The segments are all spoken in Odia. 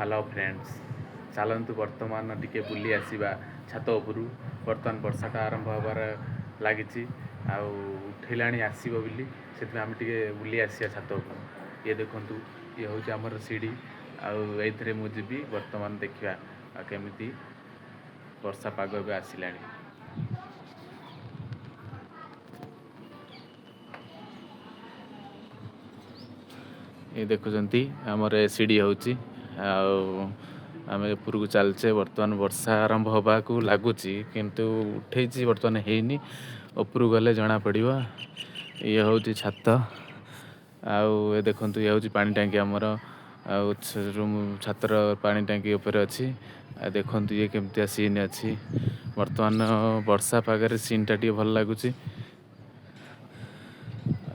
ହ୍ୟାଲୋ ଫ୍ରେଣ୍ଡସ୍, ଚାଲନ୍ତୁ ବର୍ତ୍ତମାନ ଟିକେ ବୁଲି ଆସିବା ଛାତ ଉପରୁ। ବର୍ତ୍ତମାନ ବର୍ଷାଟା ଆରମ୍ଭ ହେବାର ଲାଗିଛି ଆଉ ଉଠେଇଲାଣି ଆସିବ ବୋଲି, ସେଥିପାଇଁ ଆମେ ଟିକେ ବୁଲି ଆସିବା ଛାତ ଉପରୁ। ଇଏ ଦେଖନ୍ତୁ, ଇଏ ହେଉଛି ଆମର ସିଢ଼ି ଆଉ ଏଇଥିରେ ମୁଁ ଯିବି। ବର୍ତ୍ତମାନ ଦେଖିବା ଆଉ କେମିତି ବର୍ଷା ପାଗ ଏବେ ଆସିଲାଣି। ଏ ଦେଖୁଛନ୍ତି, ଆମର ଏ ସିଢ଼ି ହେଉଛି ଆଉ ଆମେ ଉପରକୁ ଚାଲିଛେ। ବର୍ତ୍ତମାନ ବର୍ଷା ଆରମ୍ଭ ହେବାକୁ ଲାଗୁଛି, କିନ୍ତୁ ଉଠେଇଛି, ବର୍ତ୍ତମାନ ହେଇନି। ଉପରକୁ ଗଲେ ଜଣାପଡ଼ିବ। ଇଏ ହେଉଛି ଛାତ ଆଉ ଏ ଦେଖନ୍ତୁ, ଇଏ ହେଉଛି ପାଣି ଟାଙ୍କି ଆମର ଆଉ ରୁମ୍ ଛାତର ପାଣି ଟାଙ୍କି ଉପରେ ଅଛି। ଆଉ ଦେଖନ୍ତୁ, ଇଏ କେମିତିଆ ସିନ୍ ଅଛି। ବର୍ତ୍ତମାନ ବର୍ଷା ପାଗରେ ସିନ୍ଟା ଟିକେ ଭଲ ଲାଗୁଛି।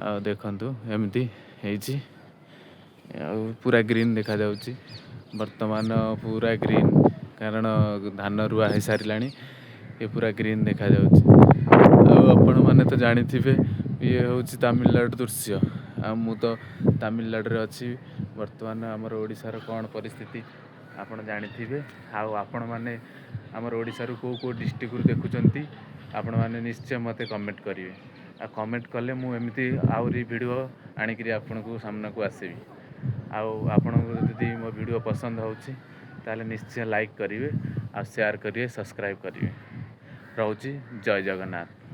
ଆଉ ଦେଖନ୍ତୁ, ଏମିତି ହେଇଛି ଆଉ ପୁରା ଗ୍ରୀନ୍ ଦେଖାଯାଉଛି। ବର୍ତ୍ତମାନ ପୁରା ଗ୍ରୀନ୍, କାରଣ ଧାନ ରୁଆ ହେଇସାରିଲାଣି। ଏ ପୁରା ଗ୍ରୀନ୍ ଦେଖାଯାଉଛି। ଆଉ ଆପଣମାନେ ତ ଜାଣିଥିବେ, ଇଏ ହେଉଛି ତାମିଲନାଡ଼ୁ ଦୃଶ୍ୟ ଆଉ ମୁଁ ତ ତାମିଲନାଡ଼ୁରେ ଅଛି। ବର୍ତ୍ତମାନ ଆମର ଓଡ଼ିଶାର କ'ଣ ପରିସ୍ଥିତି ଆପଣ ଜାଣିଥିବେ। ଆଉ ଆପଣମାନେ ଆମର ଓଡ଼ିଶାରୁ କେଉଁ କେଉଁ ଡିଷ୍ଟ୍ରିକ୍ଟରୁ ଦେଖୁଛନ୍ତି, ଆପଣମାନେ ନିଶ୍ଚୟ ମୋତେ କମେଣ୍ଟ କରିବେ। ଆଉ କମେଣ୍ଟ କଲେ ମୁଁ ଏମିତି ଆହୁରି ଭିଡ଼ିଓ ଆଣିକିରି ଆପଣଙ୍କୁ ସାମ୍ନାକୁ ଆସିବି। ଆଉ ଆପଣଙ୍କୁ ଯଦି ମୋ ଭିଡ଼ିଓ ପସନ୍ଦ ହେଉଛି, ତାହେଲେ ନିଶ୍ଚୟ ଲାଇକ୍ କରିବେ ଆଉ ସେୟାର କରିବେ, ସବସ୍କ୍ରାଇବ୍ କରିବେ। ରହୁଛି, ଜୟ ଜଗନ୍ନାଥ।